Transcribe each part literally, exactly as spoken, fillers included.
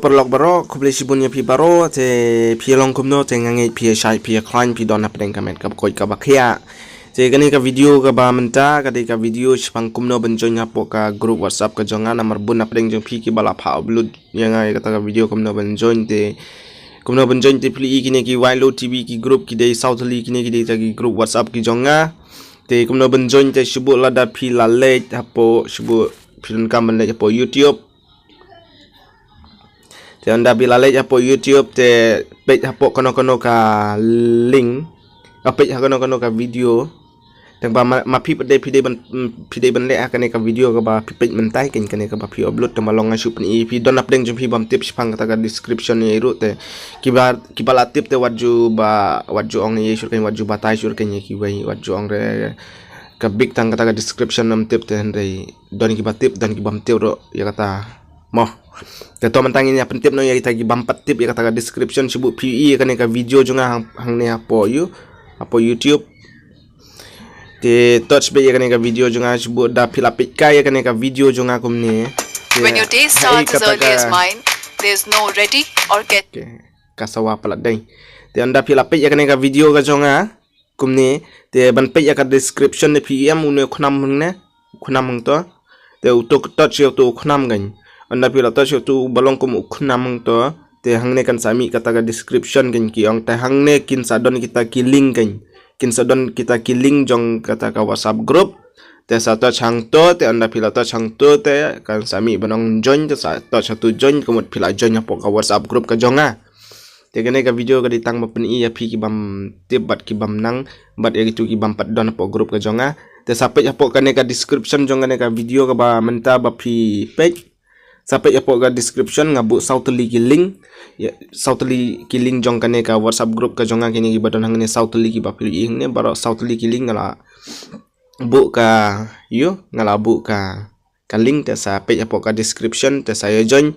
Paralok baroh, khublei shibun ïa phi baroh, te phi long kumno, te nga ngeit phi shai, phi khlaiñ, phi don hapdeng ka met kaba koit kaba khiah. Te kane ka video kaba mynta, ka dei ka video shaphang kumno ban join hapoh ka group WhatsApp ka jong nga, namar bun hapdeng jong phi kiba la phah upload ïa nga ïa kata ka video kumno ban join, te kumno ban join, te phi ïohi kine ki Wailo TV ki group ki dei saw tylli, kine ki dei kita ki group WhatsApp ki jong nga. Te kumno ban join, te shu buh lada phi la leit hapoh, shu buh phi donkam ban leit hapoh YouTube. Te ynda phi la leit hapoh YouTube te peit hapoh kano kano ka link, ka peit ha kano kano ka video. Tang ba ma, ma phi pat dei phi dei ban, mm, phi dei ban leh ha kane ka video kaba phi peit mynta, kane kaba phi upload, tang ba long nga shu pyni ïa phi, don hapdeng jong phi bym tip shaphang kata ka description ïa ruh, te kiba, kiba la tip te wat ju ba, wat ju ong ïa shuh, wat ju batai shuh ïa kiwei, wat ju ong re ka big tang kata ka description ym tip, te hynrei don kiba tip, don kibym tip ruh ïa kata. Mo. Te to mynta ngin ïa pyntip noh ïa kita kibym pat tip ïa kata ka description, shu buh phi ïohi ïa kane ka video jong nga hang, hangne hapoh You, hapoh YouTube. Te to shu buh ïa kane ka video jong nga, shu buh da phi la peit kai ïa kane ka video jong nga kumne. Te when your day starts as early as mine, there's no ready or get. Okay. Ka sawa palat dei. Te ynda phi la peit ïa kane ka video ka jong nga kumne, te ban peit ïa ka description ne phi em une u khnam hangne, u khnam hangto. Te uto touch ïa uto u khnam kan. Ynda phi la touch ïa uto uba long kum u khnam hangto, te hangne kan sa mih kata ka description kan, ki ong te hangne kin sa don kita ki link kan. Kin sa don kita ki link jong kata ka WhatsApp group. Te sa touch hangto, te ynda phi la touch hangto te kan sa mih ban ong join, te sa touch hangto join, ka mut phi la join hapoh ka WhatsApp group ka jong nga. Te kane ka video ka dei tang ba pyni ïa phi kibym tip bad kibym nang, bad ïa kito kibym pat don hapoh group ka jong nga. Te sa peit hapoh kane ka description jong kane ka video kaba mynta ba phi peit. Sa peit hapoh ka description, nga buh saw tylli ki link. Ïa, saw tylli ki link jong kane ka WhatsApp group ka jong nga, kine kiba don hangne saw tylli kiba phi ïohi hangne, baroh saw tylli ki link nga la buh ka, ïoh, nga la buh ka ka link, te sa peit hapoh ka description, te sa ïa join.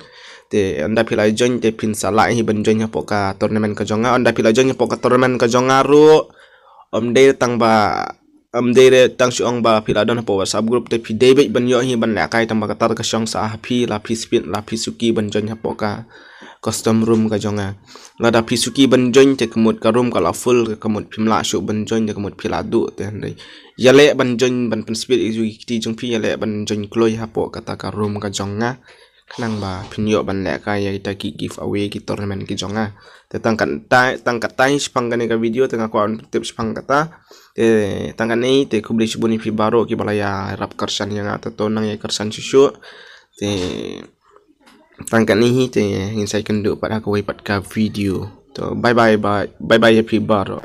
Te ynda phi la join te phin sa lah hi ban join hapoh ka tournament ka jong nga. Ynda phi la join hapoh ka tournament ka jong nga ruh, ym dei tang ba, ym dei re tang shu ong ba phi la don hapoh WhatsApp group te phi dei beit ban ïoh hi ban lehkai, tang ba kata ka shong sa ha phi, la phi speed, la phi suki ban join hapoh ka custom room ka jong nga. Lada phi suki ban join te ka mut ka room ka la full, ka mut phim lah shuh ban join, te ka mut phi la duh, te hynrei ïaleh ban join, ban pynspeed ïa ki kti jong phi, ïaleh ban join kloi hapoh kata ka room ka jong nga. Khnang ba phin ïoh ban lehkai ïa kita ki giveaway, ki tournament ki jong nga. Te tang katai, tang katai shaphang kane ka video, te nga kwah ban pyntip shaphang kata. Te tang kane te khublei shibun ïa phi baroh kiba la ïarap kyrshan ïa nga, te to nang ïa kyrshan shuh shuh. Te tang kane hi te ngin sa ïakynduh pat ha kawei pat ka video. To bye bye, bye bye ïa phi baroh.